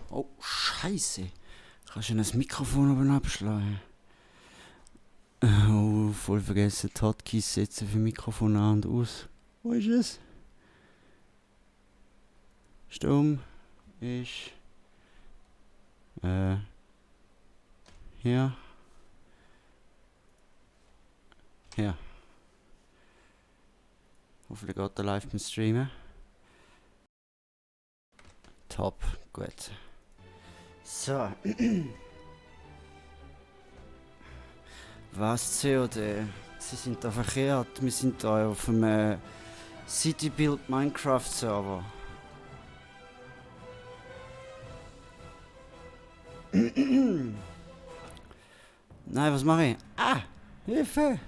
Oh, Scheiße. Kannst du das Mikrofon oben abschlagen? Oh, voll vergessen, die Hotkeys setzen für Mikrofon an und aus. Wo ist es? Stumm ist... Hier. Ja. Hoffentlich geht er live beim Streamen. Top, gut. So. Was COD? Sie sind da verkehrt. Wir sind da auf einem City Build Minecraft Server. Nein, was mache ich? Ah! Hilfe!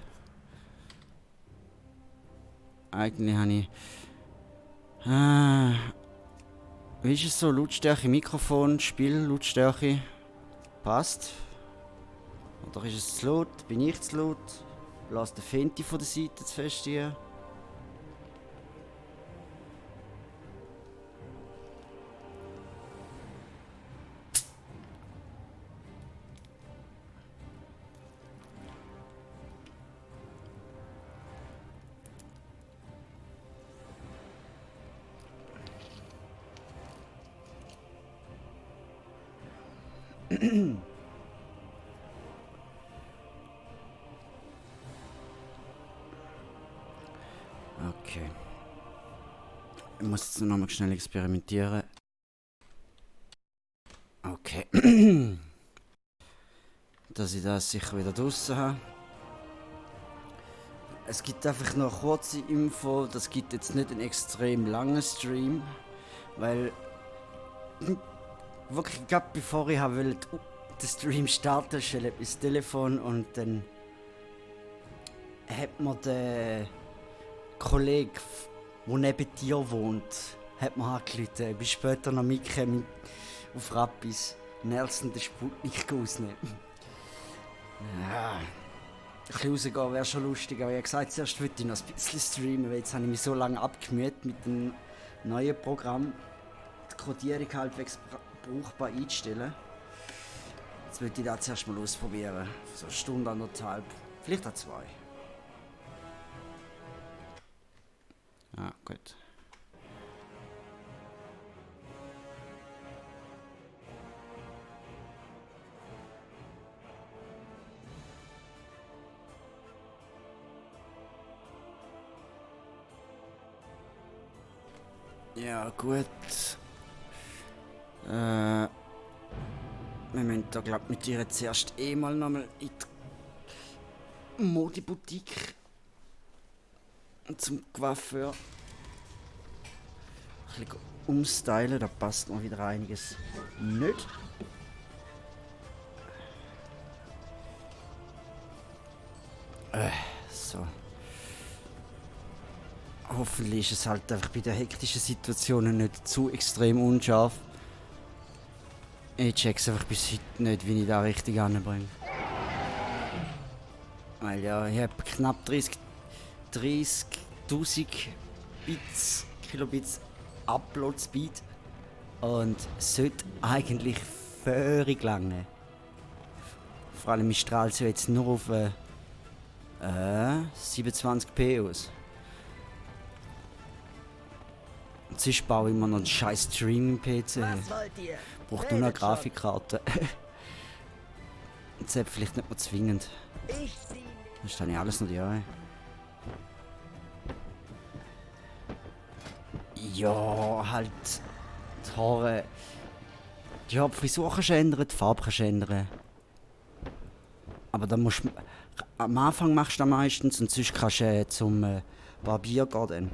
Eigentlich habe ich... wie ist es so? Lautstärke, Mikrofon, Spiel, Lautstärke. Passt. Oder ist es zu laut? Bin ich zu laut? Lass den Fenty von der Seite zu fest hier. Okay. Ich muss jetzt noch mal schnell experimentieren. Okay. Dass ich das sicher wieder draussen habe. Es gibt einfach noch eine kurze Info. Das gibt jetzt nicht einen extrem langen Stream. Weil... wirklich gerade bevor ich wollte den Stream starten, stelle ich das Telefon und dann... hat mir der Kollege, der neben dir wohnt, hat mir angerufen. Ich bin später noch mitgekommen auf Rappis. Nelson den Sputnik ausnehmen. Ja, ein bisschen rausgehen wäre schon lustig, aber ich habe gesagt, zuerst würde ich noch ein bisschen streamen, weil jetzt habe ich mich so lange abgemüht mit dem neuen Programm, die Codierung halbwegs brauchbar einzustellen. Jetzt würde ich das zuerst mal ausprobieren. So eine Stunde, anderthalb, vielleicht auch 2. Ah, gut. Ja, gut. Wir müssen da, glaube ich, mit dir zuerst mal nochmal in die Modeboutique zum Coiffeur. Ein bisschen umstylen, da passt noch wieder einiges nicht. So. Hoffentlich ist es halt einfach bei den hektischen Situationen nicht zu extrem unscharf. Ich check's einfach bis heute nicht, wie ich da richtig anbringe. Weil ja, ich habe knapp 30.000 Bits, Kilobits Upload Speed und sollte eigentlich völlig lange. Vor allem ich strahle so jetzt nur auf 27p aus. Und sonst baue ich immer noch einen scheiß Streaming-PC. Braucht nur eine Grafikkarte. Und das ist vielleicht nicht mehr zwingend. Das ist dann ja alles noch die Jahre. Ja, halt. Die Haare. Die Frisur kannst du ändern, die Farbe kannst du ändern. Aber dann musst du. Am Anfang machst du das meistens und sonst kannst du zum Barbier gehen.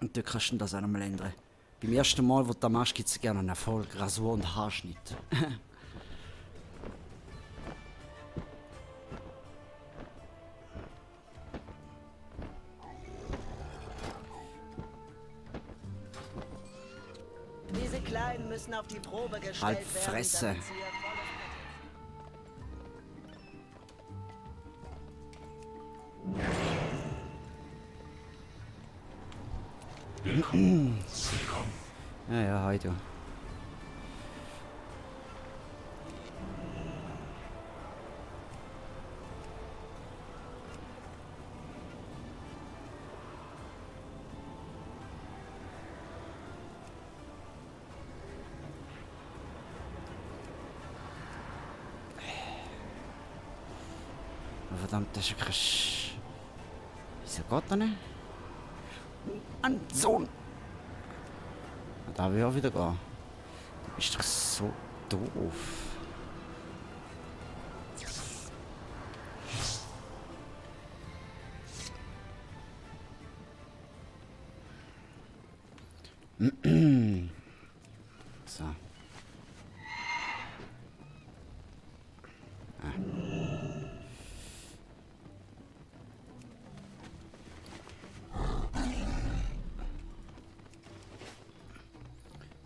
Und dort kannst du das auch nochmal ändern. Beim ersten Mal, wo du das machst, gibt es gerne einen Erfolg. Rasur und Haarschnitt. Diese kleinen müssen auf die Probe gestellt Halt werden, Fresse. damit sie ihr Willkommen. Ja, ja, hi du. Oh, verdammt, das ist ja kein Wieso geht das nicht? Mann, Sohn! Da will ich auch wieder gehen. Du bist doch so doof. So.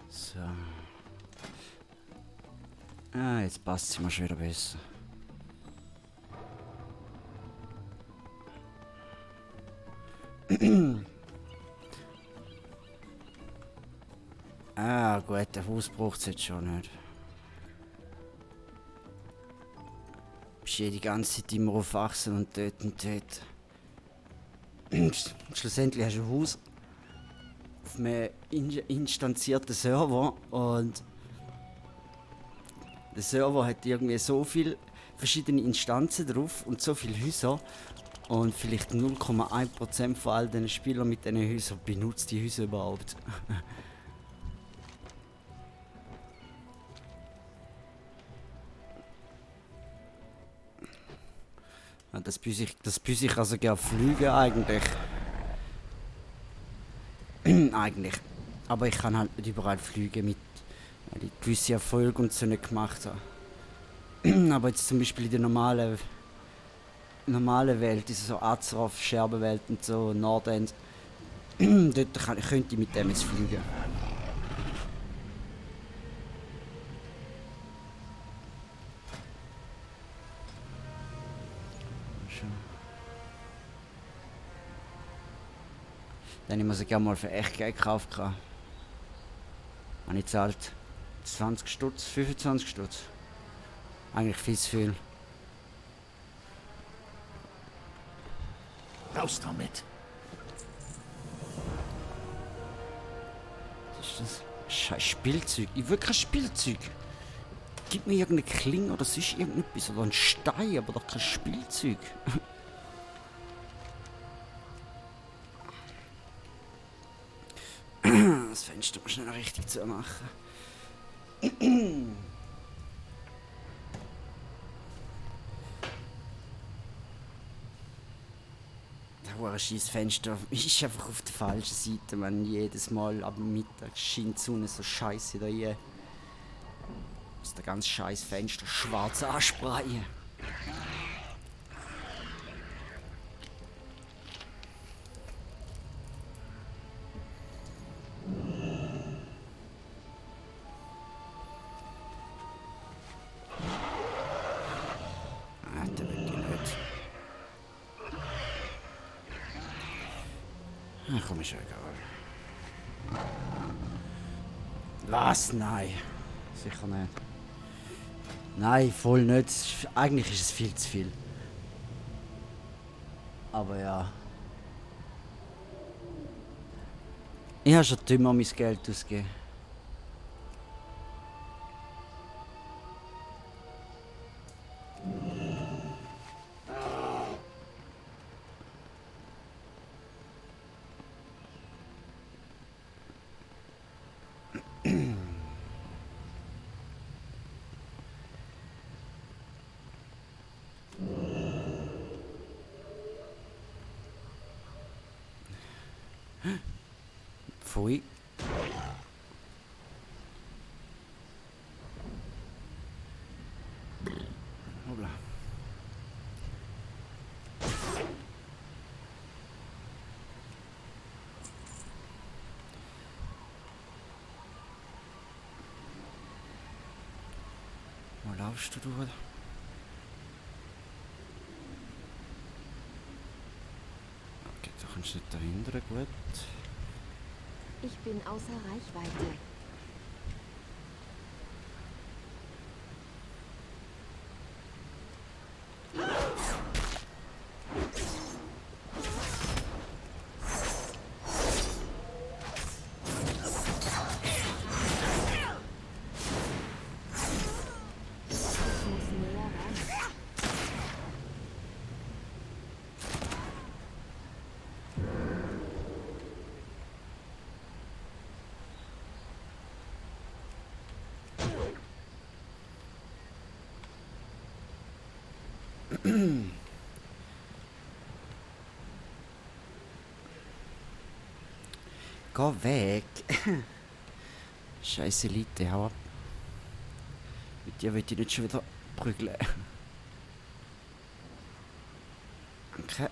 So. Ah, jetzt passt es mir schon wieder besser. Ah, gut, der Haus braucht es jetzt schon nicht. Bist ja die ganze Zeit immer auf Achsen und dort und dort. Schlussendlich hast du ein Haus auf einem instanzierten Server und der Server hat irgendwie so viele verschiedene Instanzen drauf und so viele Häuser und vielleicht 0,1% von all diesen Spielern mit diesen Häusern benutzt die Häuser überhaupt. Ja, das büß ich also gerne fliegen eigentlich. Eigentlich. Aber ich kann halt nicht überall fliegen mit, weil ich gewisse Erfolge und so nicht gemacht habe. Aber jetzt zum Beispiel in der normalen Welt, ist so Azeroth, Scherbenwelt und so, Nordend, dort könnte ich mit dem jetzt fliegen. Schon. Dann habe ich mir sie gerne mal für echt Geld gekauft. Habe ich zahlt 20 Stutz, 25 Stutz. Eigentlich viel zu viel. Raus damit. Was ist das? Scheiß Spielzeug. Ich will kein Spielzeug. Gib mir irgendeine Klinge oder sonst irgendetwas oder ein Stein, aber doch kein Spielzeug. Das Fenster mal schnell richtig zu machen. Das scheiß Fenster ist einfach auf der falschen Seite, man. Jedes Mal ab Mittag scheint die Sonne so scheiße da rein. Muss der ganze scheiß Fenster schwarz ansprayen. Ah, der will ich nicht. Ach komm, ist ja egal. Was? Nein. Sicher nicht. Nein, voll nicht. Eigentlich ist es viel zu viel. Aber ja. Ich habe schon dümmer mein Geld ausgegeben. Pfui. Hoppla. Wo laufst du durch? Okay, du kannst nicht dahinter, gut. Ich bin außer Reichweite. Ich muss näher ran. Geh weg! Scheiß Elite, hau ab. Mit dir will ich nicht schon wieder prügeln. Okay.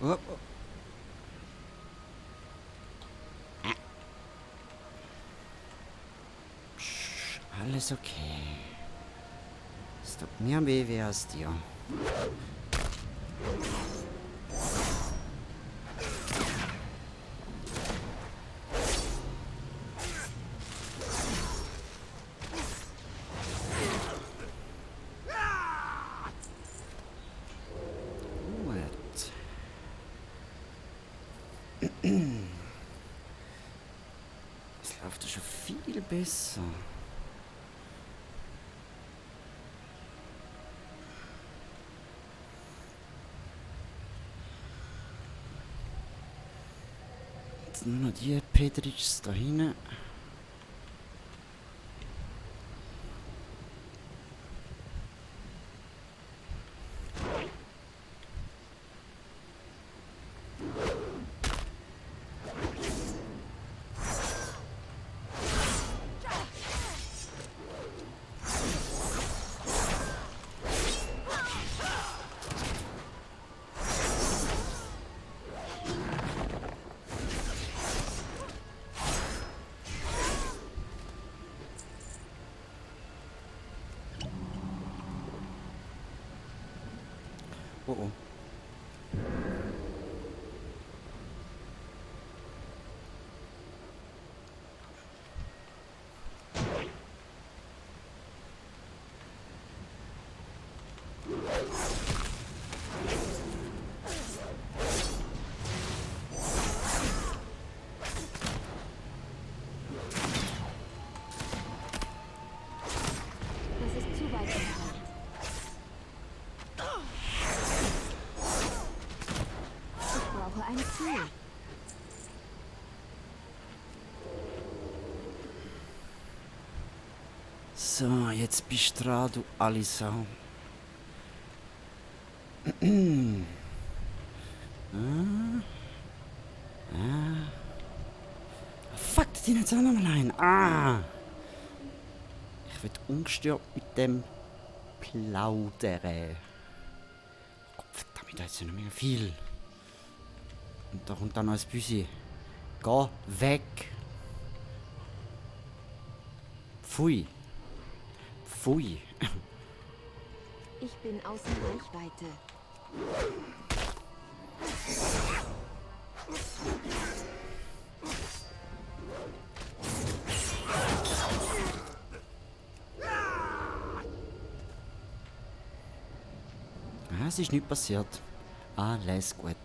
Oh, oh. Psch, alles okay. Es tut mir weh als dir. Es läuft ja schon viel besser. Jetzt nur noch die Petritschs da hinten. Oh oh. Das ist zu weit entfernt. Ich brauche ein Ziel. So, jetzt bist du dran, du Alisau. Fuck, die sind jetzt auch noch mal ein. Ich will ungestört mit dem plaudern. Gott verdammt, da ist ja noch mega viel. Und da kommt dann noch ein Büsi. Geh weg. Pfui. Pfui. Ich bin außer Reichweite. Es ist nichts passiert. Alles gut.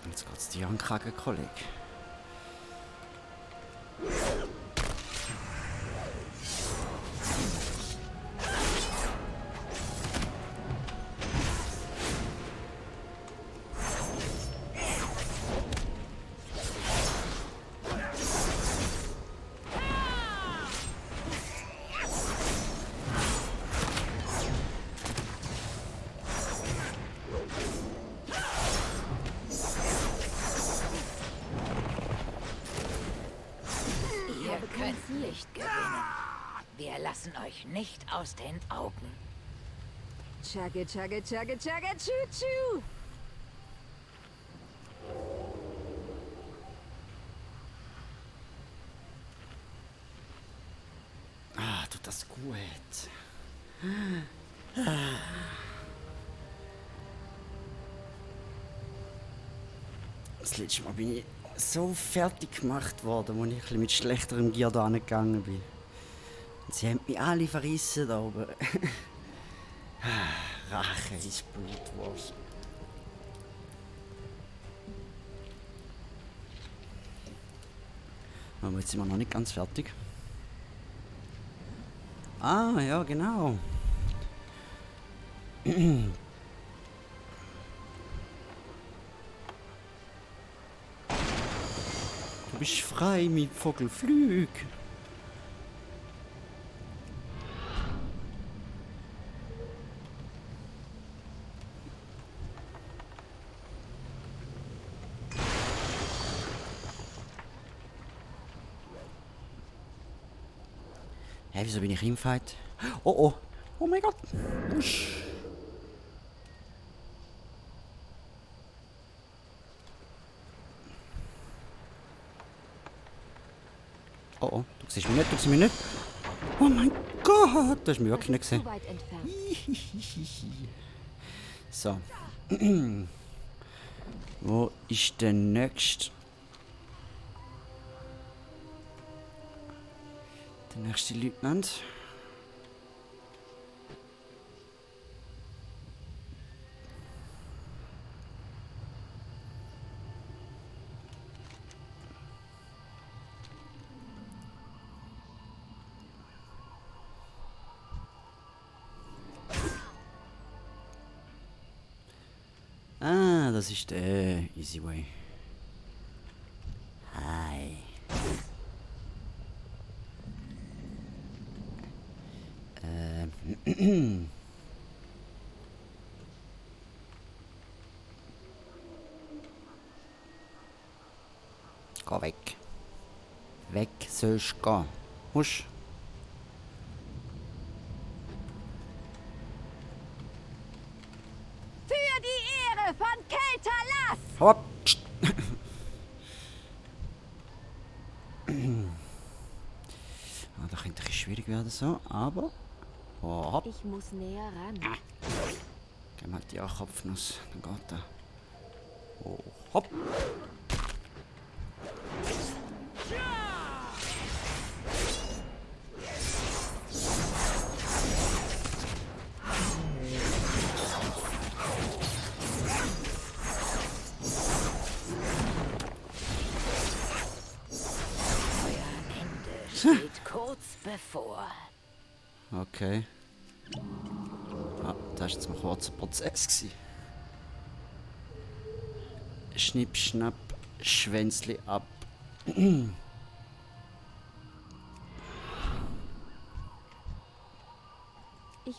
Jetzt geht's dir an den Kragen, Kollege. nicht gewinnen. Wir lassen euch nicht aus den Augen. Chugge, chugge, chugge, chugge, choo, choo. Ah, tut das gut. Das letzte Mal bin ich so fertig gemacht worden, als ich ein bisschen mit schlechterem Gier da angegangen bin. Und sie haben mich alle verrissen da oben. Rache ist Blutwurst. Aber jetzt sind wir noch nicht ganz fertig. Ah, ja, genau. Du bist frei, mein Vogel, flüg. Hä, wieso bin ich im Fight? Oh oh, oh mein Gott. Usch. Oh oh, du siehst mich nicht, du siehst mich nicht. Oh mein Gott, das ist mir wirklich nicht Zu gesehen. weit entfernt. So. Wo ist der nächste? Der nächste Leutnant. Ah, das ist der Easy Way. Hi. Geh weg. Weg sollst du gehen. Husch. Für die Ehre von Keltalas! Hau ab! Ah, das könnte ein bisschen schwierig werden so, aber... Oh, hopp. Ich muss näher ran. Gib mal die Kopfnuss, dann geht er. Oh, hopp! Steht kurz bevor. Okay. Ah, das war jetzt mal ein kurzer Prozess gewesen. Schnipp, schnapp, Schwänzli ab. Ich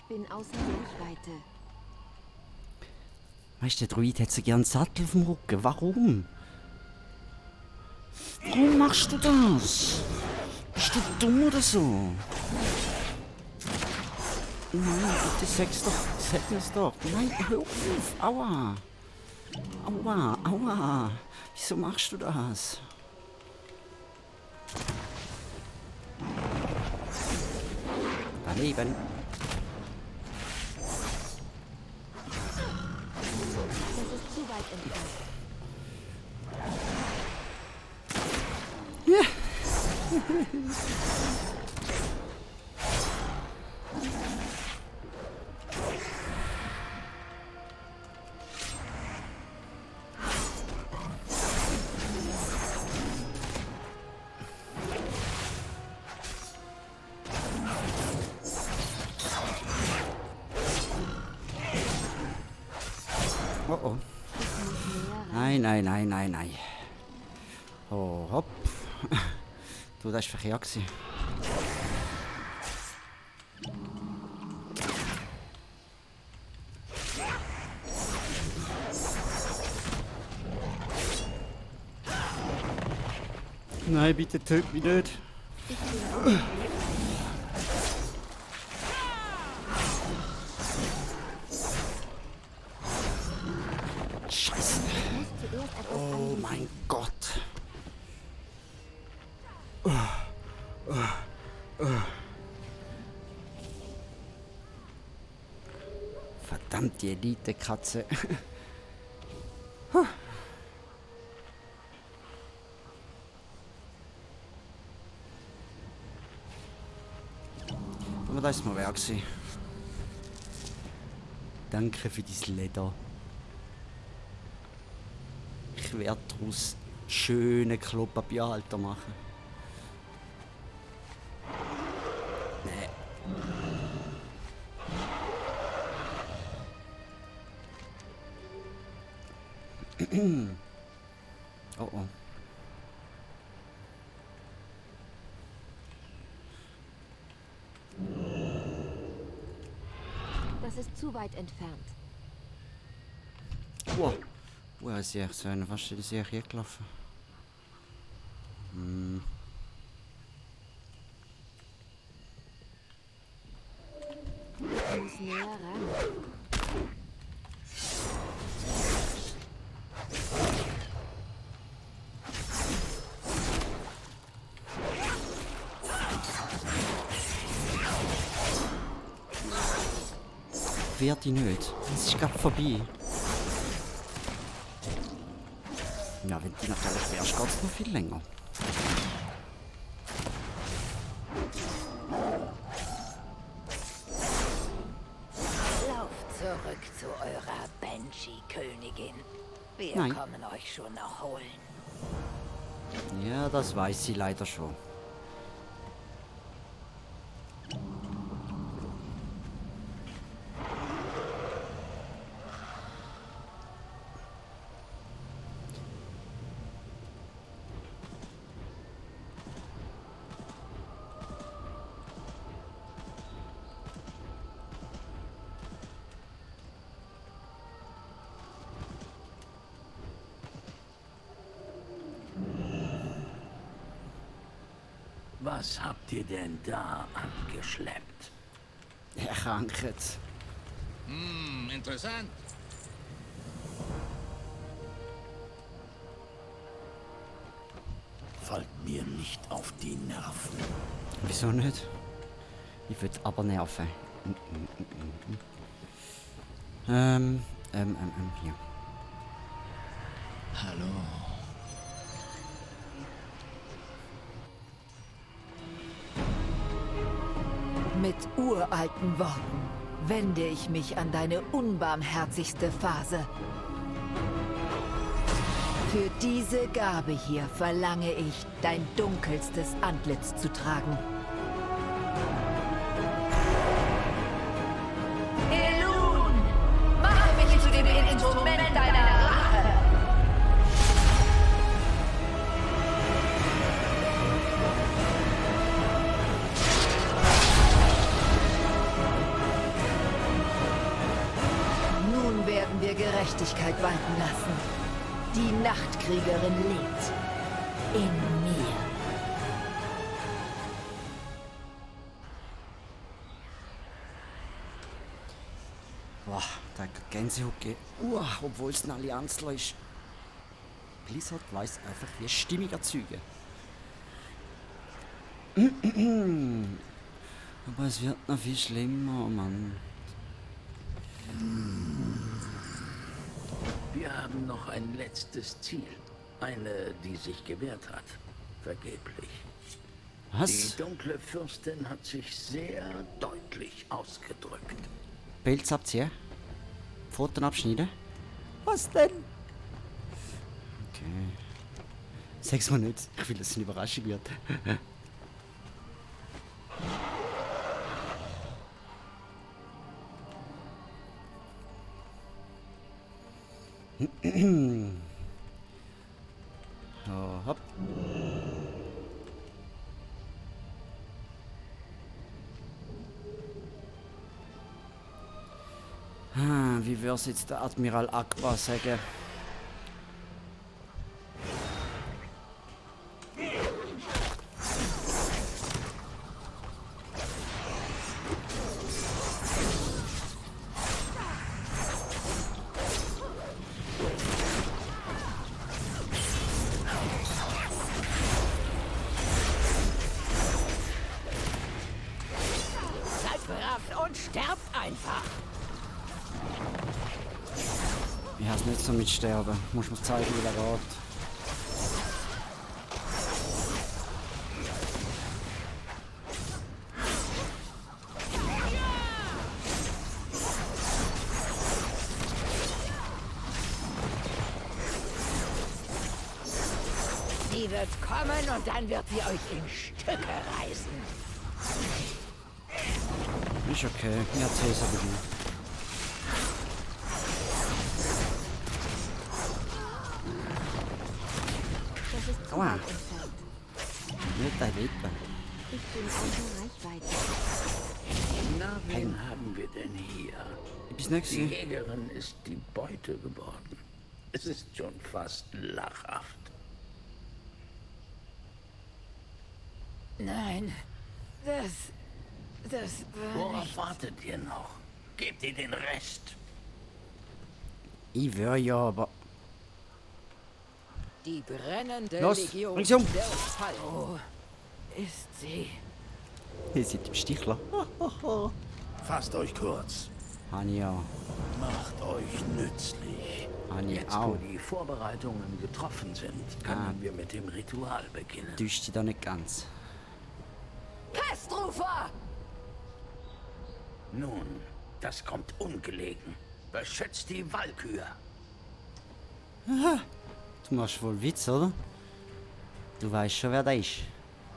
bin außer Reichweite. Weißt du, der Druid hat so gern einen Sattel auf dem Rücken. Warum? Warum machst du das? Bist du dumm oder so? Nein, bitte sag's doch. Sag mir's doch. Nein, hör auf. Aua. Aua, aua. Wieso machst du das? Daneben. Das ist zu weit entfernt. Oh oh. Nein, nein, nein, nein, nein. Oh, hopp. Du, das war verkehrt gewesen. Nein, bitte töt mich nicht. Scheiße. Oh mein Gott. Verdammt, die Elite-Katze. Aber das ist mir wert gewesen. Danke für dein Leder. Ich werde daraus schöne Klopapierhalter machen. Nee. Oh oh. Das ist zu weit entfernt. Wow. Wo ist sie? So eine fast in die Serie gelaufen. Ich muss näher ran. Wird die nicht. Es ist gerade vorbei. Ja, wenn die natürlich wärst, geht es noch viel länger. Lauft zurück zu eurer Banshee-Königin. Wir Nein. kommen euch schon erholen. Ja, das weiß sie leider schon. Was habt ihr denn da angeschleppt? Erkrankt. Interessant. Fallt mir nicht auf die Nerven. Wieso nicht? Ich würde aber nerven. Hier. Hallo. Mit uralten Worten wende ich mich an deine unbarmherzigste Phase. Für diese Gabe hier verlange ich, dein dunkelstes Antlitz zu tragen. Elun! Mache mich zu dem Instrument deiner Rache! Nun werden wir Gerechtigkeit walten lassen. Die Nachtkriegerin lebt in mir. Boah, da hat Gänsehaut gegeben. Obwohl es ein Allianzler ist. Blizzard weiss einfach, wie Stimmung erzeugen. Aber es wird noch viel schlimmer, Mann. Wir haben noch ein letztes Ziel. Eine, die sich gewehrt hat. Vergeblich. Die Was? dunkle Fürstin hat sich sehr deutlich ausgedrückt. Pilz abziehen? Pfoten abschneiden? Was denn? Okay. Sag's mir nicht. Ich will, dass es eine Überraschung wird. So, hopp. Wie würde jetzt der Admiral Akbar sagen? Ich habe es nicht so mit Sterben. Muss mir zeigen, wie der geht. Sie wird kommen und dann wird sie euch in Stücke reißen. Ist okay. Ich erzähle es aber nicht. Das ist zu Aua. weit entfernt. Nicht dein Lippen. Ich bin außer Reichweite. Na, wen haben wir denn hier? Ich bin's nicht Die gewesen. Jägerin ist die Beute geworden. Es ist schon fast lachhaft. Nein, das war Worauf nicht... wartet ihr noch? Gebt ihr den Rest. Ich will ja, aber... Die brennende Los, Legion bring's um. der Fallo ist sie. Ihr seid im Stichler. Fasst euch kurz. Habe ich ja. Macht euch nützlich. Habe ich Jetzt, wo auch. die Vorbereitungen getroffen sind, können wir mit dem Ritual beginnen. Täuscht sie da nicht ganz. Pestrufer! Nun, das kommt ungelegen. Beschützt die Walküre. Du machst wohl Witz, oder? Du weißt schon, wer da ist.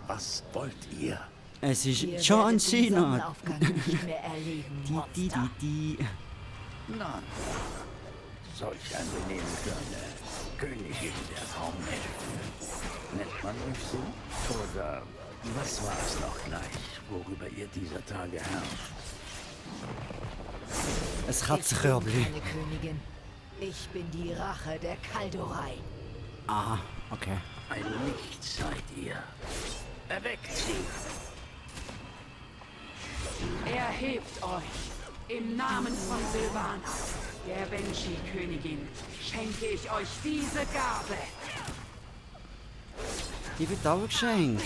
Was wollt ihr? Es ist Ihr John werdet den Cena. Sonnenaufgang nicht mehr erleben, Monster. Die. Nein. Solch ein Benehmen für eine Königin der Raumhilfe. Nennt man euch so? Oder was war es noch gleich, worüber ihr dieser Tage herrscht? Ein Ich bin Katzenkörbli. keine Königin. Ich bin die Rache der Kaldorei. Aha, okay. Ein Nichts seid ihr. Erweckt sie. Erhebt euch! Im Namen von Silvana, der Banshee-Königin, schenke ich euch diese Gabe. Die wird auch geschenkt.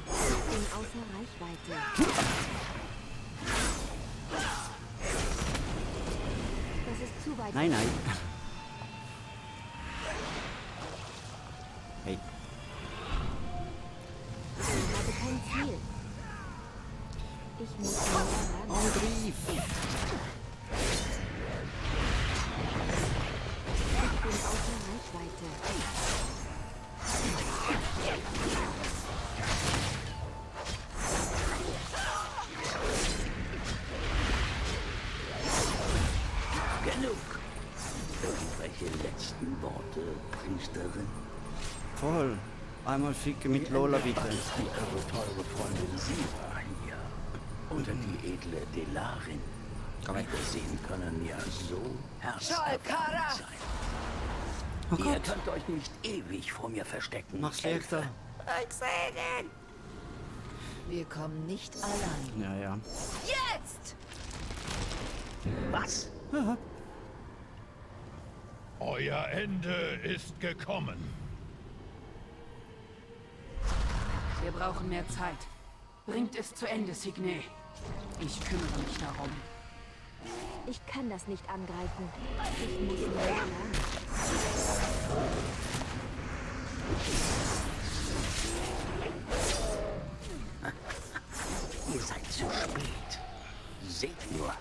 Ich bin außer Reichweite. Das ist zu weit. Nein, nein. Hey, Ich habe kein Ziel. Ich muss mehr lernen. Angriff! Ich bin außer Reichweite. Genug. Irgendwelche letzten Worte, Priesterin? Voll. Einmal ficken mit Lola bitte. Ist die eure teure Freundin Siva hier? Oder die edle Delarin? Wiedersehen können ja so Schalkara! herzerwärmend sein. Oh Ihr Gott. könnt euch nicht ewig vor mir verstecken. Mach's schlechter. Wir kommen nicht allein. Ja, ja. Jetzt! Was? Euer Ende ist gekommen. Wir brauchen mehr Zeit. Bringt es zu Ende, Signé. Ich kümmere mich darum. Ich kann das nicht angreifen. Ich muss mehr lernen. Ihr seid zu spät. Seht nur.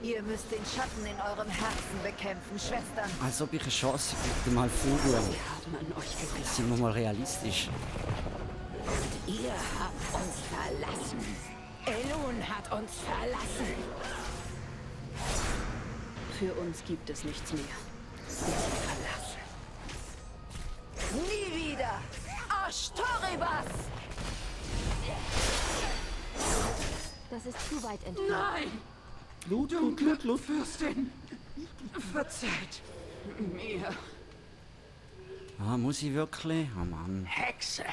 Ihr müsst den Schatten in eurem Herzen bekämpfen, Schwestern. Als ob ich eine Chance kriege, mal Fugen. Wir haben an euch geglaubt. Sind wir mal realistisch. Ihr habt uns verlassen. Elun hat uns verlassen. Für uns gibt es nichts mehr. Wir sind verlassen. Nie wieder! Ashtoribas! Das ist zu weit entfernt. Nein! Dunkle Fürstin! Verzeiht mir. Ah, muss ich wirklich? Oh Mann. Hexe!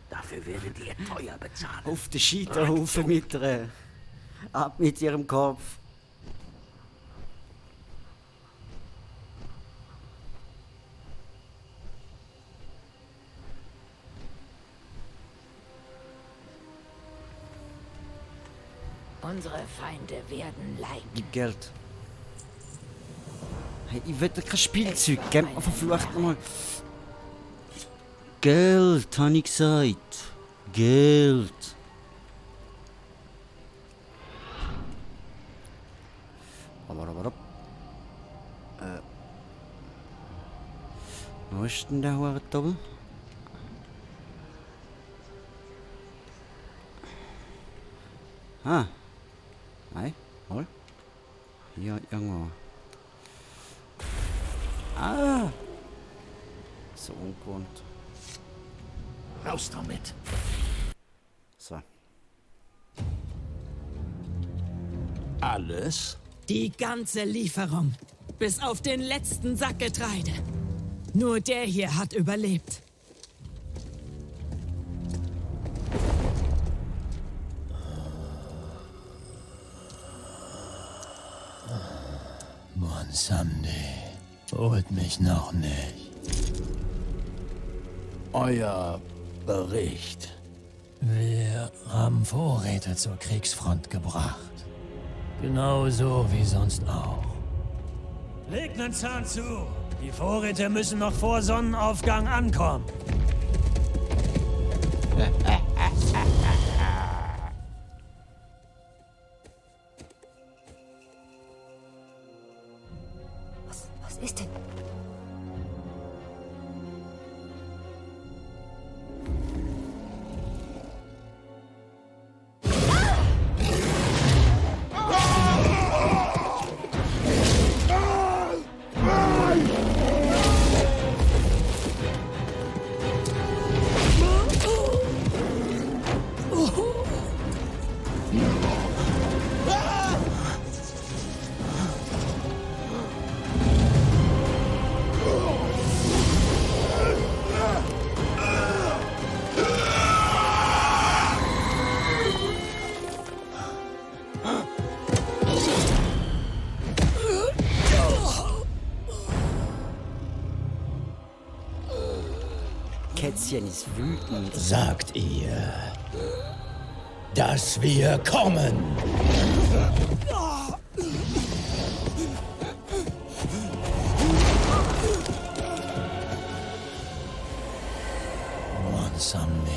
Dafür werdet ihr teuer bezahlen. Auf den Scheiterhaufen mit ihr. Ab mit ihrem Kopf. Unsere Feinde werden leiden. Gib Geld. Hey, ich will dir kein Spielzeug. Gib mir verflucht nochmal. Geld, habe ich gesagt. Geld. Wo ist denn der Hure da oben? Ah. Nein, hol. Hier irgendwo. Ah. So ungewohnt. Raus damit. So. Alles? Die ganze Lieferung. Bis auf den letzten Sack Getreide. Nur der hier hat überlebt. Monsande, holt mich noch nicht. Euer Bericht. Wir haben Vorräte zur Kriegsfront gebracht. Genauso wie sonst auch. Legt nen Zahn zu. Die Vorräte müssen noch vor Sonnenaufgang ankommen. Was ist denn? Kätzchen ist wütend. Sagt ihr, dass wir kommen? Monsande,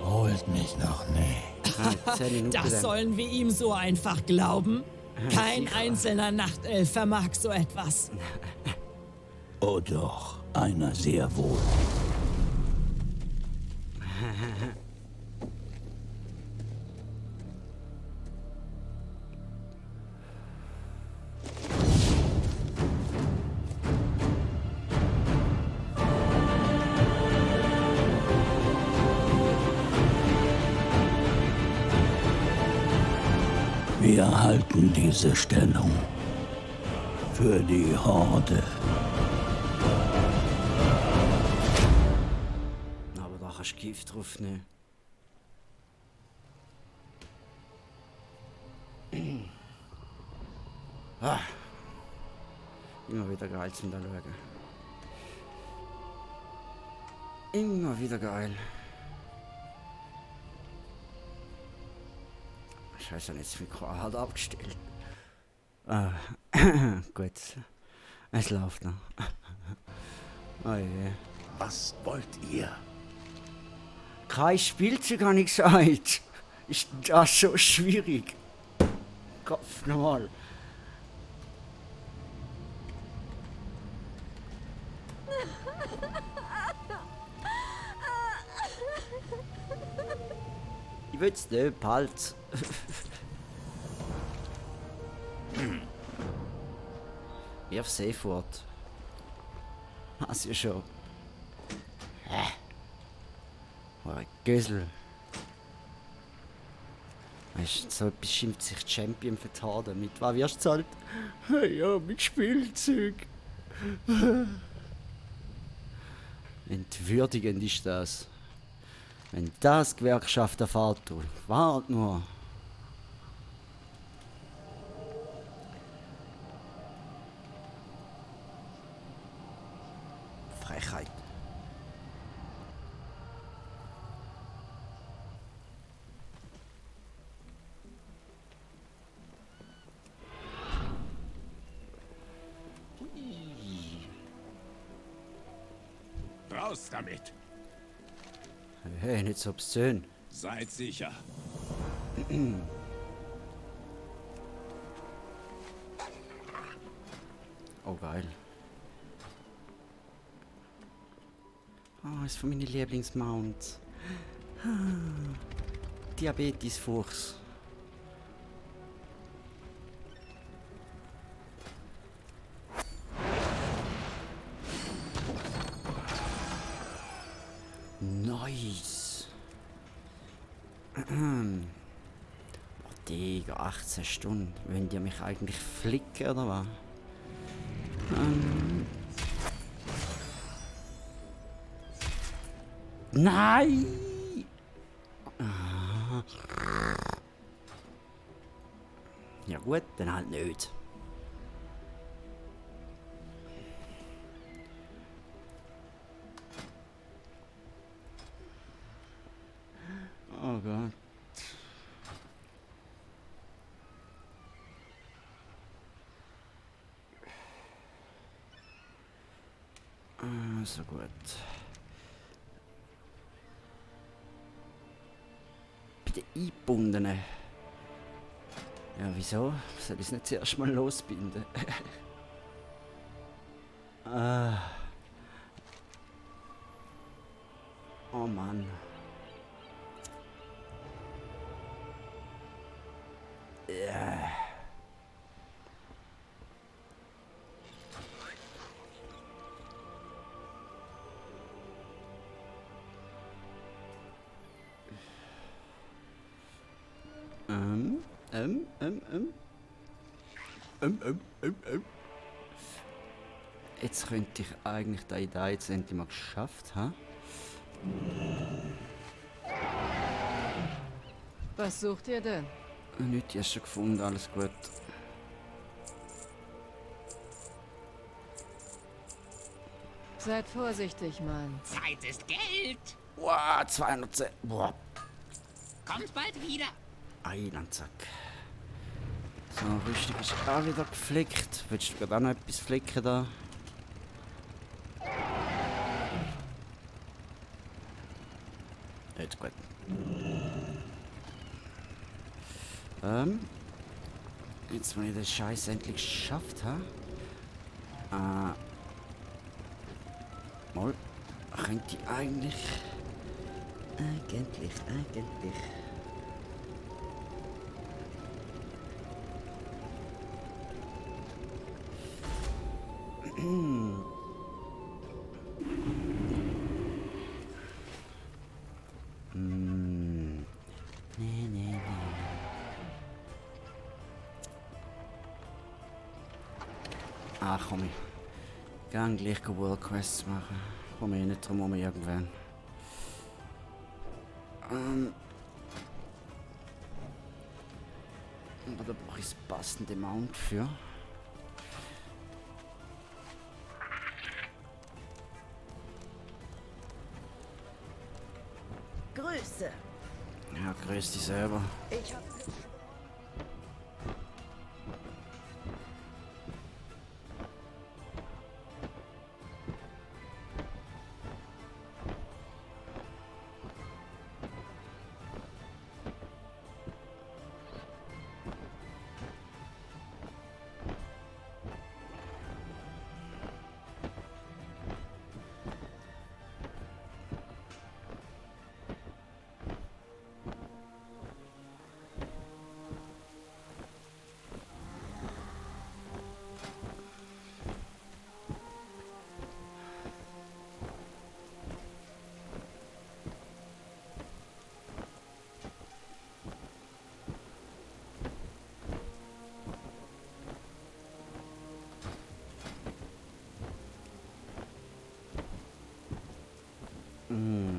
holt mich noch nicht. 10 Minuten Das lang. sollen wir ihm so einfach glauben? Kein einzelner Nachtelf vermag so etwas. Oh doch, einer sehr wohl. Wir halten diese Stellung für die Horde. Aber da kannst du Gift drauf nehmen. Ah. Immer wieder geil zum da schauen. Immer wieder geil. Scheiße, jetzt das Mikro halt abgestellt. Ah, gut. Es läuft noch. Oh je. Was wollt ihr? Kein Spielzeug, habe ich gesagt. Ist das so schwierig? Kopf nochmal. Ich will's nicht, behalt's. Wirf Safeword. Hast ja schon. Oh, ein Gösel. Weißt du, so etwas schimpft sich Champion für die Horde. Mit was wirst du zahlt? Ja, mit Spielzeug. Entwürdigend ist das. Wenn das Gewerkschaft erfahrt, du, wart nur. Frechheit. Raus damit! Hey, nicht so obszön. Seid sicher. Oh, geil. Oh, ist von meinen Lieblingsmounts. Diabetesfuchs. Nice. Digga, 18 Stunden. Wollen die mich eigentlich flicken oder was? Nein! Ja gut, dann halt nicht. Oh Gott. So gut. Bei den Eingebundenen. Ja, wieso? Soll ich es nicht zuerst mal losbinden? Oh Mann. Ja. Jetzt könnte ich eigentlich die Idee jetzt endlich mal geschafft haben. Was sucht ihr denn? Nichts, ich habe schon gefunden, alles gut. Seid vorsichtig, Mann. Zeit ist Geld. Wow, 210. Boah, Kommt bald wieder. Eilandsack. So, Rüstung ist auch wieder geflickt. Willst du gerade auch noch etwas flicken da? Nicht gut. Jetzt, wenn ich den Scheiß endlich geschafft habe. Mal, könnte ich eigentlich. Eigentlich. Nee. Ach komm, ich kann gleich World Quests machen. Komm ich nicht drum herum irgendwann. Aber da brauche ich das passende Mount für. Grüße. Ja, grüß dich selber. Ich hab...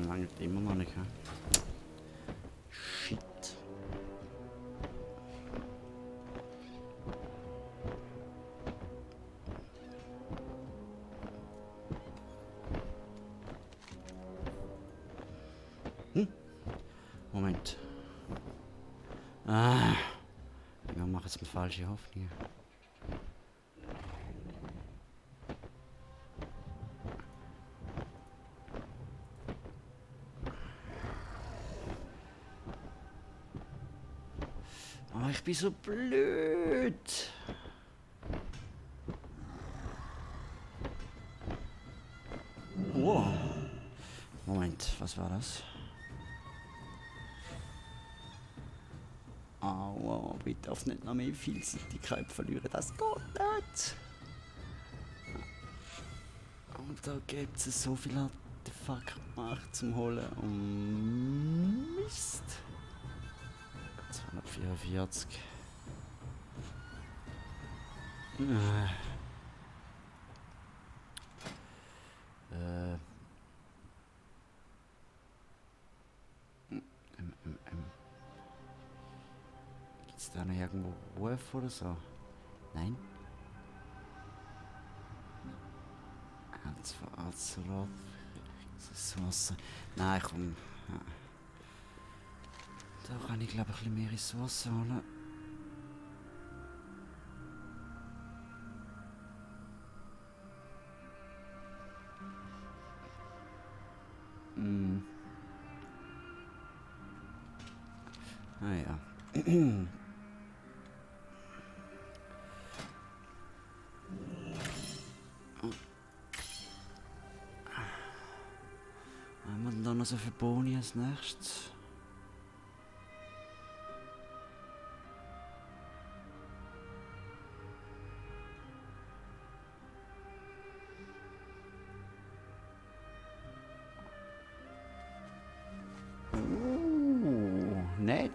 Langt immer noch nicht, hä? Shit. Moment. Ich mache jetzt eine falsche Hoffnung. Oh, ich bin so blöd. Oh. Moment, was war das? Aua, bitte darf nicht noch mehr Vielseitigkeit verlieren, das geht nicht. Und da gibt es so viele Artefakte zum Holen. Mist. 244. Gibt's da noch irgendwo Ruf oder so? Nein? Azeroth. Das Wasser. Nein, komm. Ja. Da kann ich glaube ich ein bisschen mehr Ressourcen holen. Ah ja. Haben wir denn da noch so für Boni als nächstes? Nett.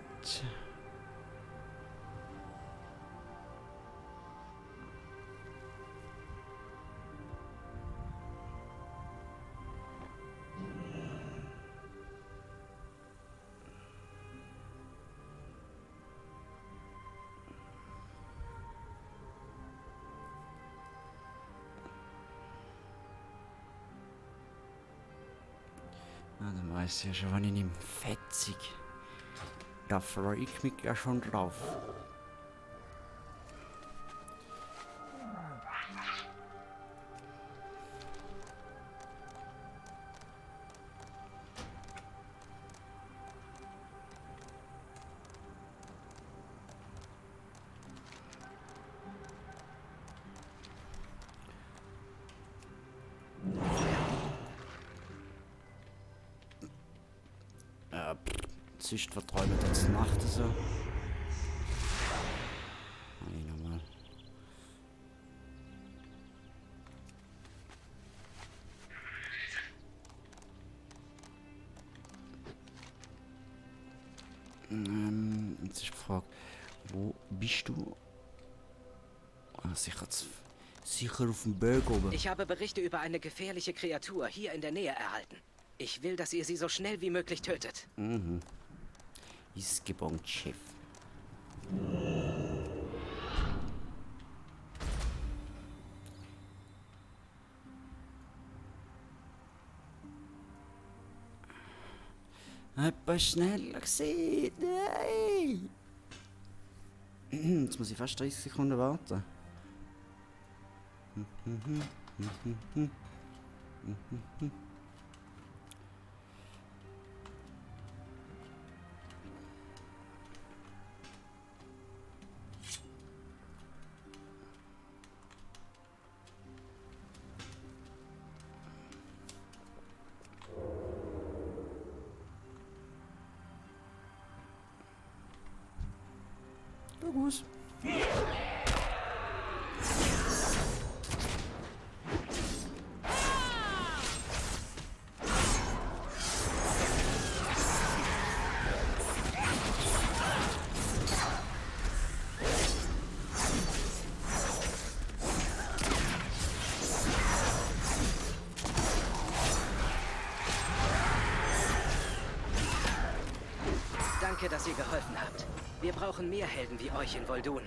Ah, dann weiß ich ja schon, wann ich ihm fetzig. Da freue ich mich ja schon drauf. Sonst verträumen wir jetzt Nacht so. Nein, nochmal. Jetzt ist die Frage, wo bist du? Ah, sicher auf dem Berg oben. Ich habe Berichte über eine gefährliche Kreatur hier in der Nähe erhalten. Ich will, dass ihr sie so schnell wie möglich tötet. Mhm. Ist gebongt, Chef. Etwas schneller gesehen. Nein! Jetzt muss ich fast 30 Sekunden warten. Gut. Danke, dass ihr geholfen habt. Wir brauchen mehr Helden wie euch in Voldun.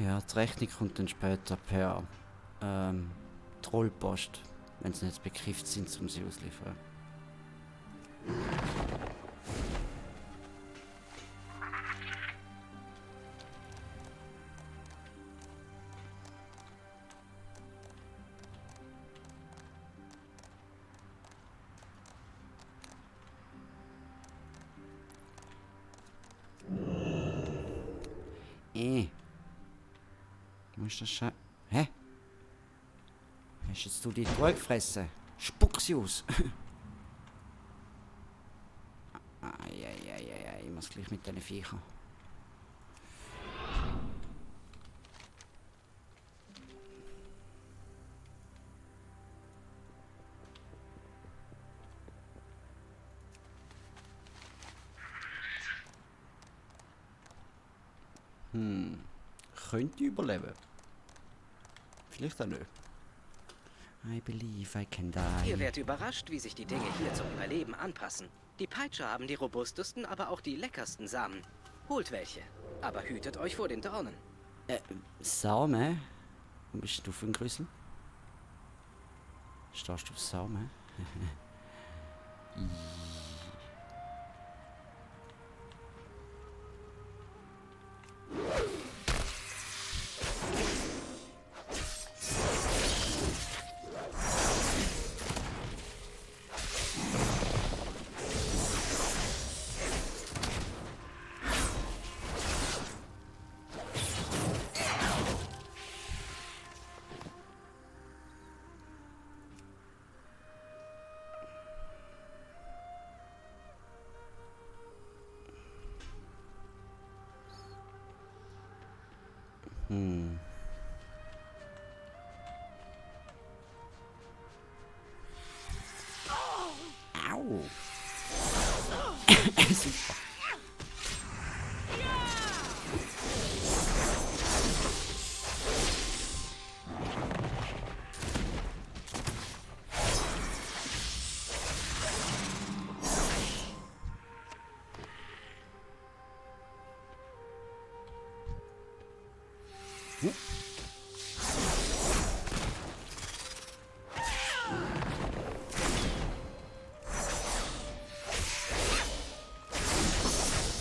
Ja, die Rechnung kommt dann später per Trollpost, wenn sie nicht bekifft sind, um sie ausliefern. Wo ist das schon? Hä? Hast jetzt du die Truhe gefressen? Spuck sie aus! Eieieiei, ich muss gleich mit diesen Viechern. Könnte überleben. Vielleicht auch nicht. I believe I can die. Ihr werdet überrascht, wie sich die Dinge hier zum Überleben anpassen. Die Peitscher haben die robustesten, aber auch die leckersten Samen. Holt welche, aber hütet euch vor den Dornen. Samen? Wo bist du für ein Grüssel? Stehst du auf Samen? Au! Super.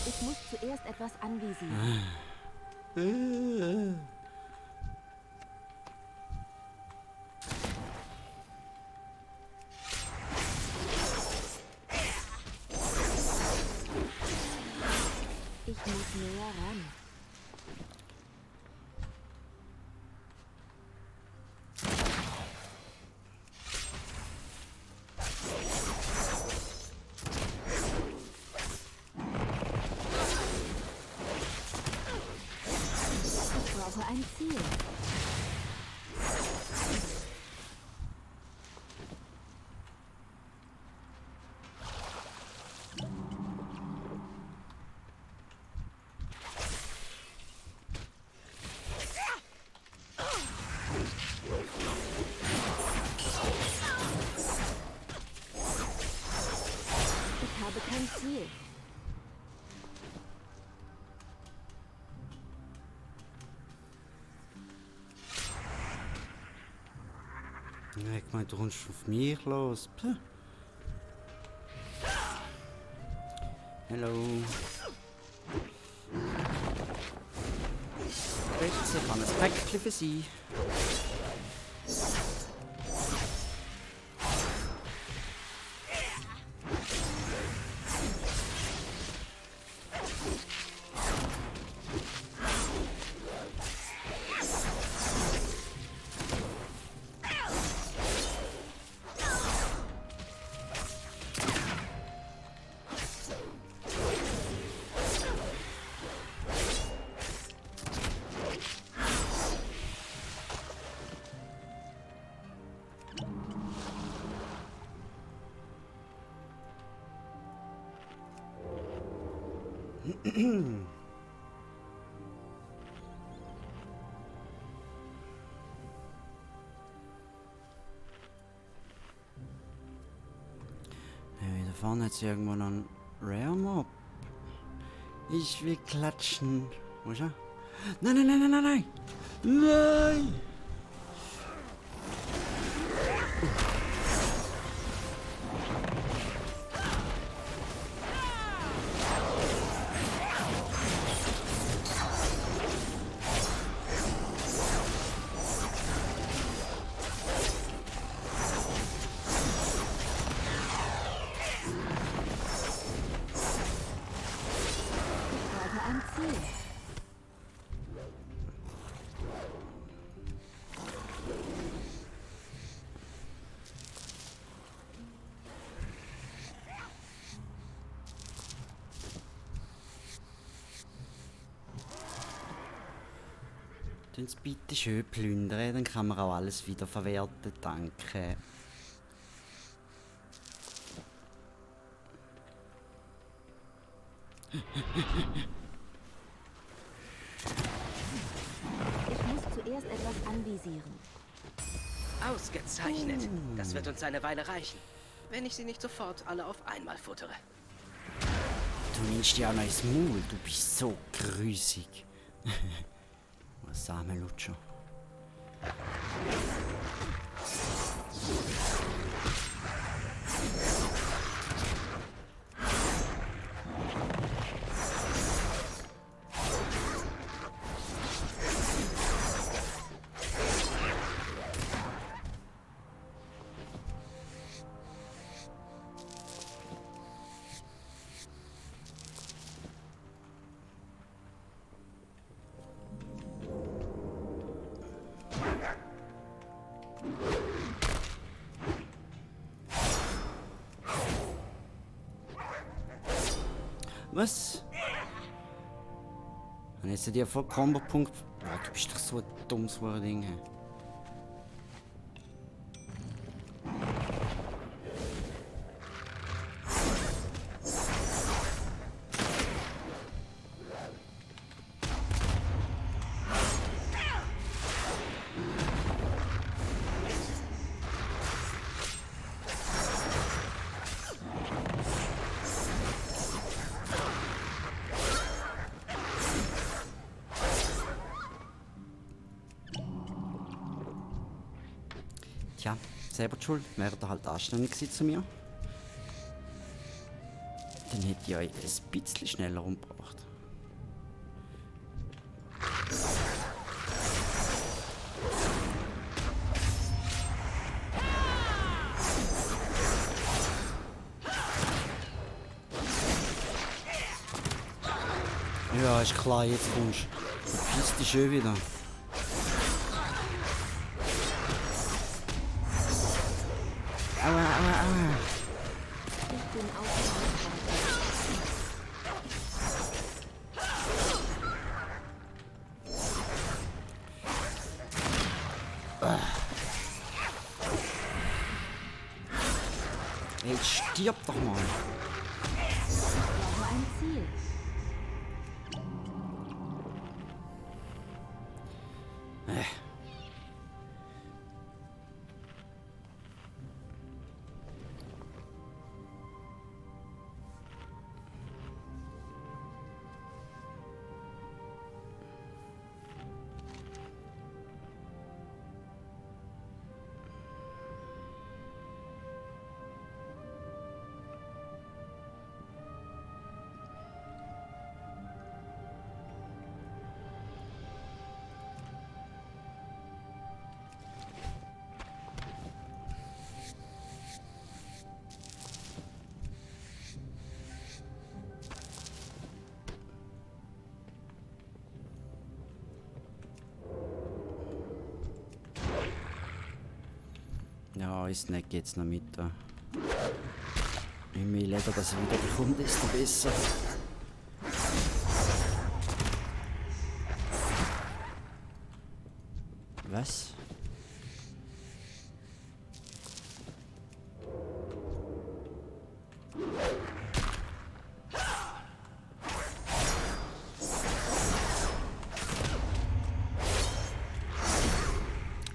Ich muss zuerst etwas anvisieren. Ich muss näher ran. Ich brauche ein Ziel. Ich habe kein Ziel. Ja, ich meine, du kommst auf mich los. Puh. Hallo. Bitte, ich kann ein Päckchen für Sie. Da vorne hat es irgendwo noch einen Rare Mob. Ich will klatschen. Wo ist er? Nein, nein, nein, nein, nein, nein! Nein! Ich brauche ein Ziel. Können Sie bitte schön plündern, dann kann man auch alles wieder verwerten, danke. Ich muss zuerst etwas anvisieren. Ausgezeichnet. Das wird uns eine Weile reichen. Wenn ich sie nicht sofort alle auf einmal futtere. Du nimmst ja auch noch ins Maul, du bist so grüßig. Was Samenlutscher. Was? Dann ist dir voll Kombo-Punkt. Oh, du bist doch so ein dummes Ding. Tja, selber die Schuld. Wäre er halt anständig gewesen zu mir. Dann hätte ich euch ein bisschen schneller umgebracht. Ja, ist klar, jetzt kommst du. Verpiss dich schon wieder. Aua, aua, aua. Ich bin ausgeweicht. Jetzt stirb doch mal. Ich brauche ein Ziel. Ja, ist nicht geht's noch mit. Je mehr Leder das er wieder bekommt, desto besser. Was?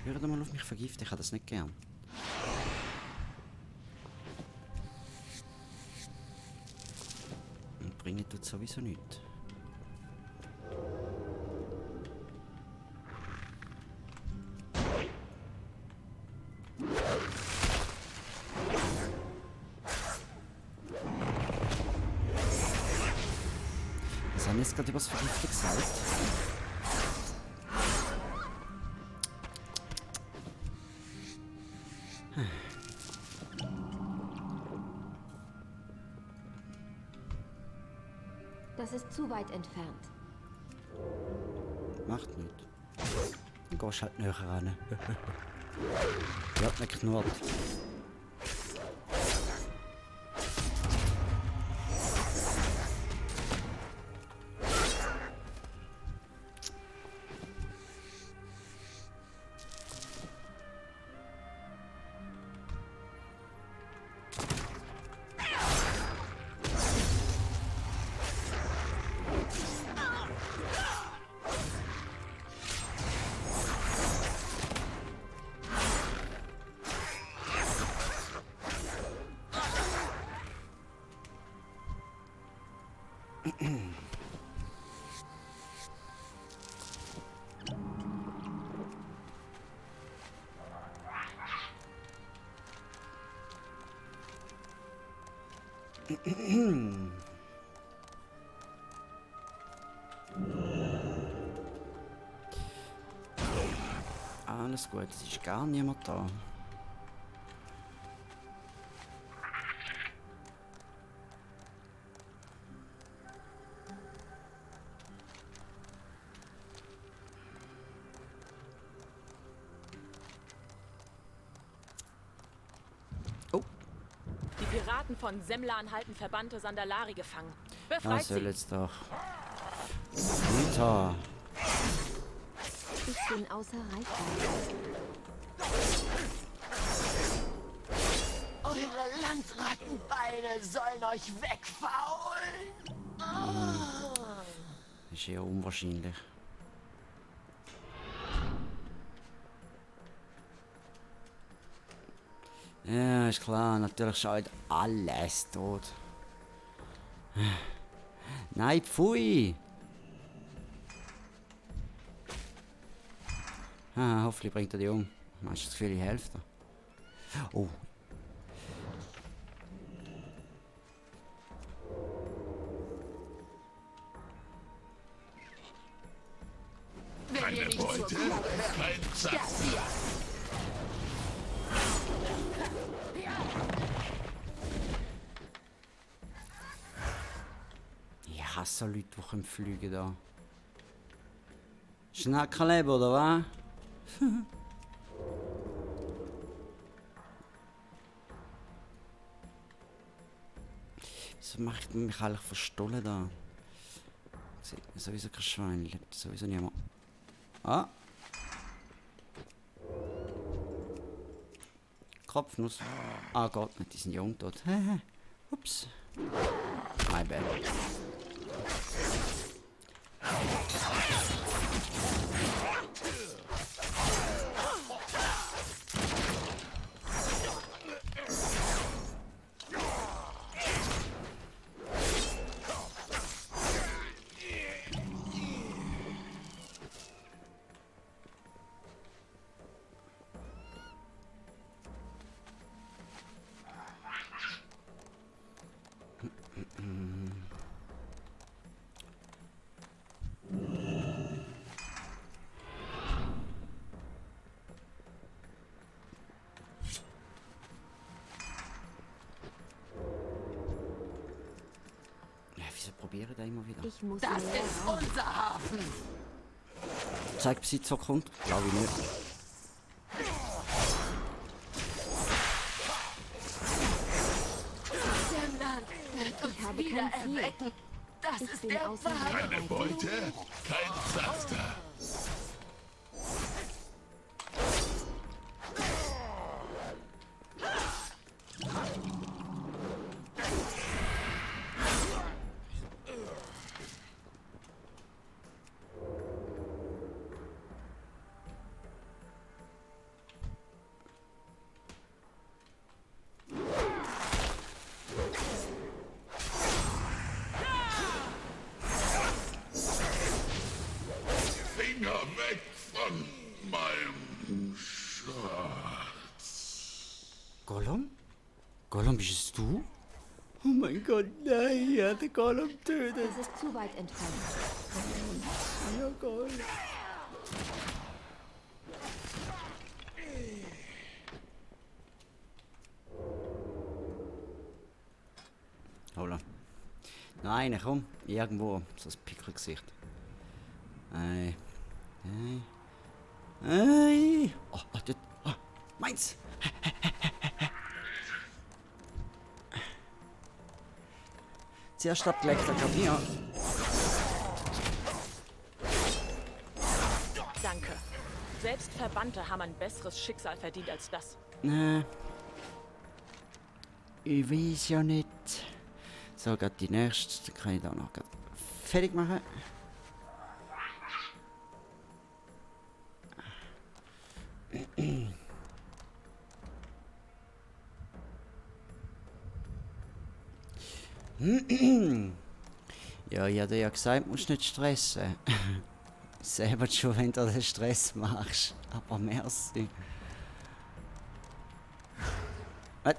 Hört mal auf mich vergiften, ich habe das nicht gern. Und bringen tut sowieso nichts. Was haben wir jetzt gerade über das Vergiften gesagt? Das ist zu weit entfernt. Macht nichts. Dann gehst du halt näher ran. Ich hab nicht geknurrt. Alles gut, es ist gar niemand da. Die Piraten von Semlan halten verbannte Sandalari gefangen. Befreit soll sie! jetzt doch. Rita. Ich bin außer Reichweite. Eure Landrattenbeine sollen euch wegfaulen. Ist eher unwahrscheinlich. Ja, ist klar, natürlich schaut alles tot. Nein, pfui! Ah, hoffentlich bringt er die um. Meinst du das Gefühl, ich helfe dir? Oh. Eine Beute, kein Zack. Ich hasse Leute, die fliegen können da. Schnackerleben, oder was? Wieso mache ich mich eigentlich verstollen da? Sieht man sowieso kein Schwein, lebt sowieso niemand. Ah! Kopfnuss. Ah Gott, nicht, die sind ja untot. Ups. My bad. Wieso probiere ich da immer wieder? Ich muss Das ist unser Hafen. Zeig Besitzer kommt? Glaube ich nicht. Semlan wird uns habe wieder kein Ziel. erwecken. Das Ich ist bin der außer Wahn. Eine Beute, kein Zaster. Finger weg von meinem Schatz. Gollum? Gollum, bist es du? Oh mein Gott, nein, er hat den Gollum getötet. Es ist zu weit entfernt. Ja, Gollum. Hola. Nein, komm, irgendwo. So ein Pickelgesicht. Nein. Nein. Nein. Oh, dort. Oh, meins. Zuerst abgelegt, der Kapier. Danke. Selbst Verbannte haben ein besseres Schicksal verdient als das. Nee. Ich weiß ja nicht. So, gerade die nächste. Dann kann ich da noch fertig machen. Ja, ich habe dir ja gesagt, du musst nicht stressen. Selber schon, wenn du den Stress machst. Aber merci. Was?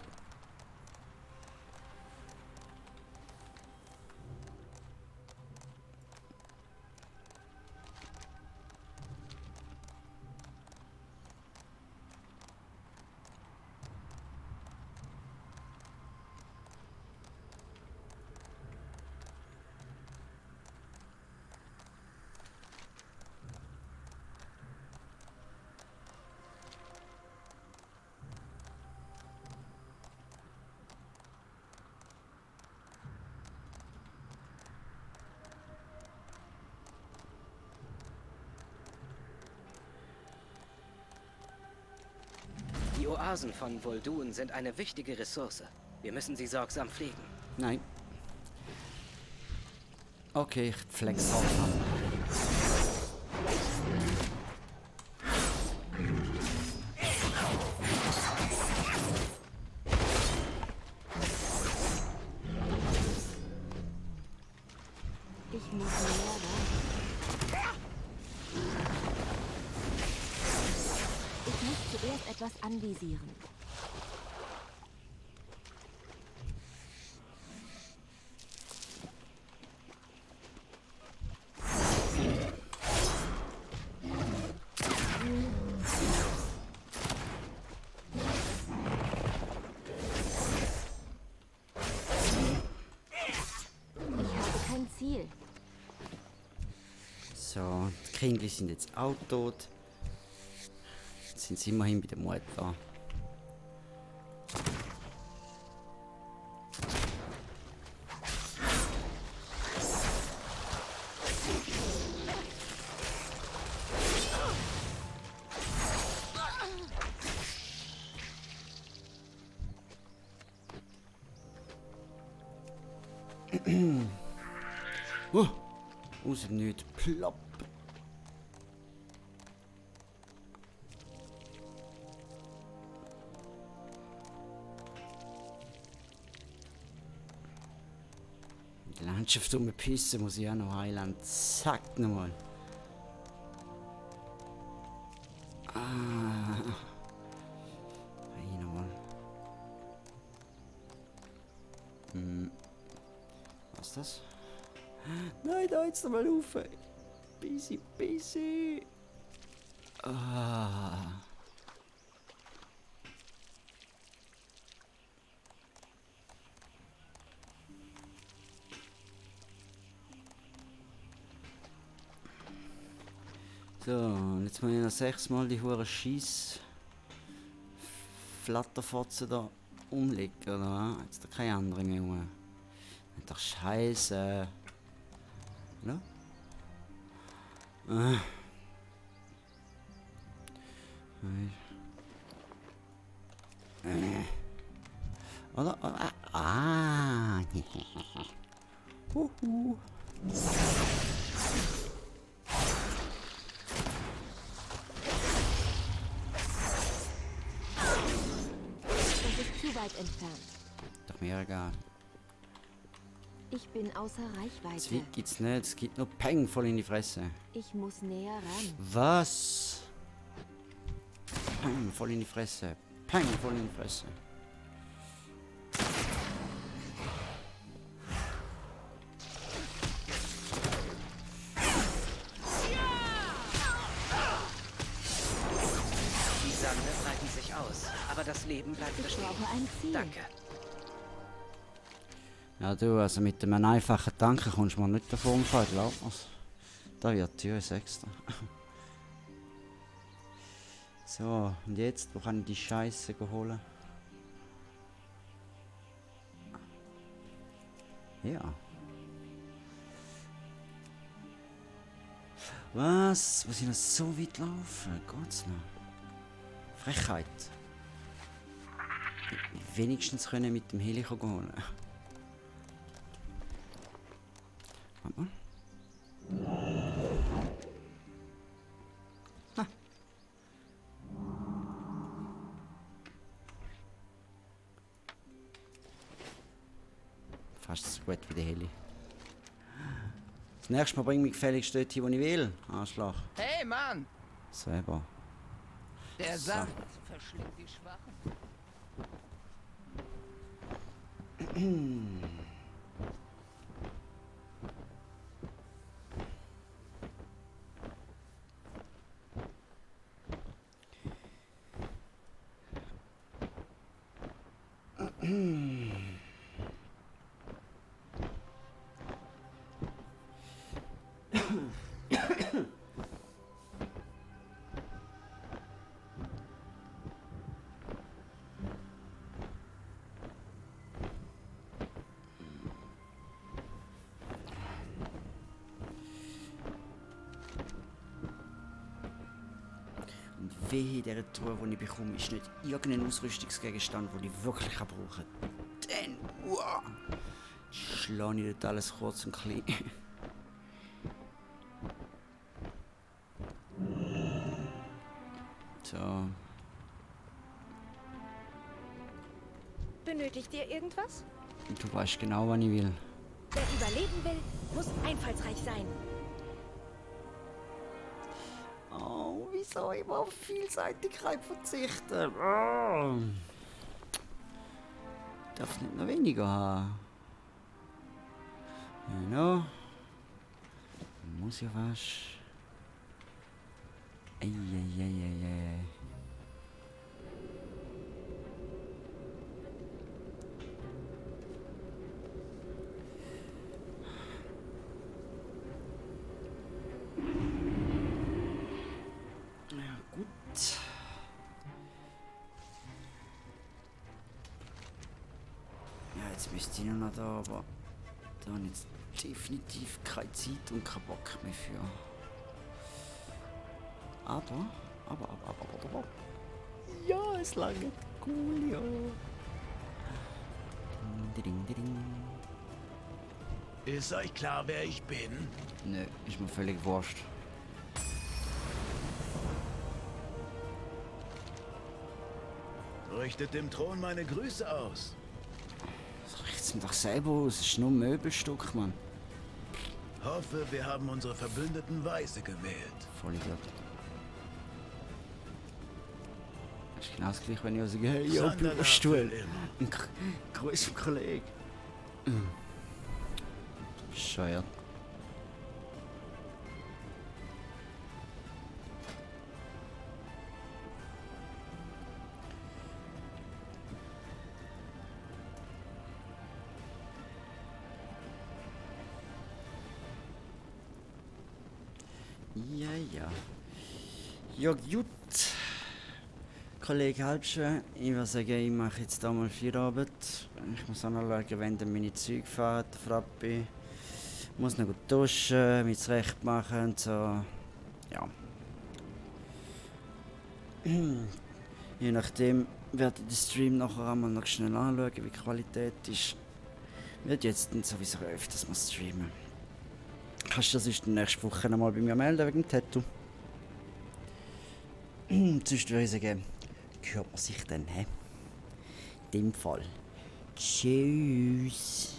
Die Oasen von Vol'dun sind eine wichtige Ressource. Wir müssen sie sorgsam pflegen. Nein. Okay, ich flex drauf an. Ich muss näher ran. Ich muss zuerst etwas anvisieren. Ziel. So, die Kinder sind jetzt auch tot. Jetzt sind sie immerhin bei der Mutter. Aus dem Nichts, plopp. Die Landschaft um Pisse muss ich auch noch heilen. Zack, nochmal. Hier nochmal. Was ist das? Nein, da jetzt nochmal rauf. Busy, busy. So, und jetzt muss ich noch 6 Mal die hure Scheiss Flatterfotzen da umlegen, oder was? Jetzt da keine andere mehr rum. Doch scheiße. Ja? Oder? Huhu. Das ist zu weit entfernt. Doch mir egal. Ich bin außer Reichweite. Zwick gibt's nicht, es gibt nur Peng voll in die Fresse. Ich muss näher ran. Was? Peng voll in die Fresse. Peng voll in die Fresse. Die Sande breiten sich aus, aber das Leben bleibt bestehen. Ich brauche ein Ziel. Danke. Ja du, also mit einem einfachen Tanken kommst du mir nicht davon umfallen, glaub mir's. Da wird die Tür 6. So, und jetzt, wo kann ich die Scheiße holen? Ja. Was? Muss ich noch so weit laufen? Geht's noch? Frechheit. Wenigstens können mit dem Heli holen. Warte mal. Ha. Fast so gut wie der Heli. Das nächste Mal bring mich gefälligst dort hin, wo ich will. Arschloch. Hey, Mann! Selber. Der So. Saft verschlingt die Schwachen. Und wehe, in dieser Truhe, die ich bekomme, ist nicht irgendein Ausrüstungsgegenstand, den ich wirklich brauchen kann. Dann, wow, schlage ich dort alles kurz und klein. So. Benötigt ihr irgendwas? Du weißt genau, was ich will. Wer überleben will, muss einfallsreich sein. Oh, wieso immer auf Vielseitigkeit verzichten? Oh. Darf nicht noch weniger haben. Genau. Muss ja was. Eieieiei. Ja, gut. Ja, jetzt müsste ich noch da, aber da habe ich jetzt definitiv keine Zeit und keinen Bock mehr für. Aber. Ja, es lange. Cool, ja. Ding, ding, ding. Ist euch klar, wer ich bin? Nö, ist mir völlig wurscht. Richtet dem Thron meine Grüße aus. Das riecht's mir doch selber aus. Es ist nur ein Möbelstück, Mann. Hoffe, wir haben unsere Verbündeten weise gewählt. Voll Idiot. Das ist genau das gleiche, wenn ich sage, hey, yo, Bürostuhl. Ein größer Kollege. Bescheuert. Ja. Ja, gut. Kollege Halbsche, ich würde sagen, ich mache jetzt da mal Feierabend. Ich muss auch noch schauen, wenn dann meine Züge fahren, Frappi. Ich muss noch gut duschen, mich zurecht machen und so. Ja. Je nachdem werde ich den Stream nachher einmal noch schnell anschauen, wie die Qualität ist. Ich werde jetzt dann sowieso öfters mal streamen. Kannst du das nächste Woche noch mal bei mir melden wegen dem Tattoo? Sonst würde ich sagen, hört man sich dann, hä? In dem Fall. Tschüss.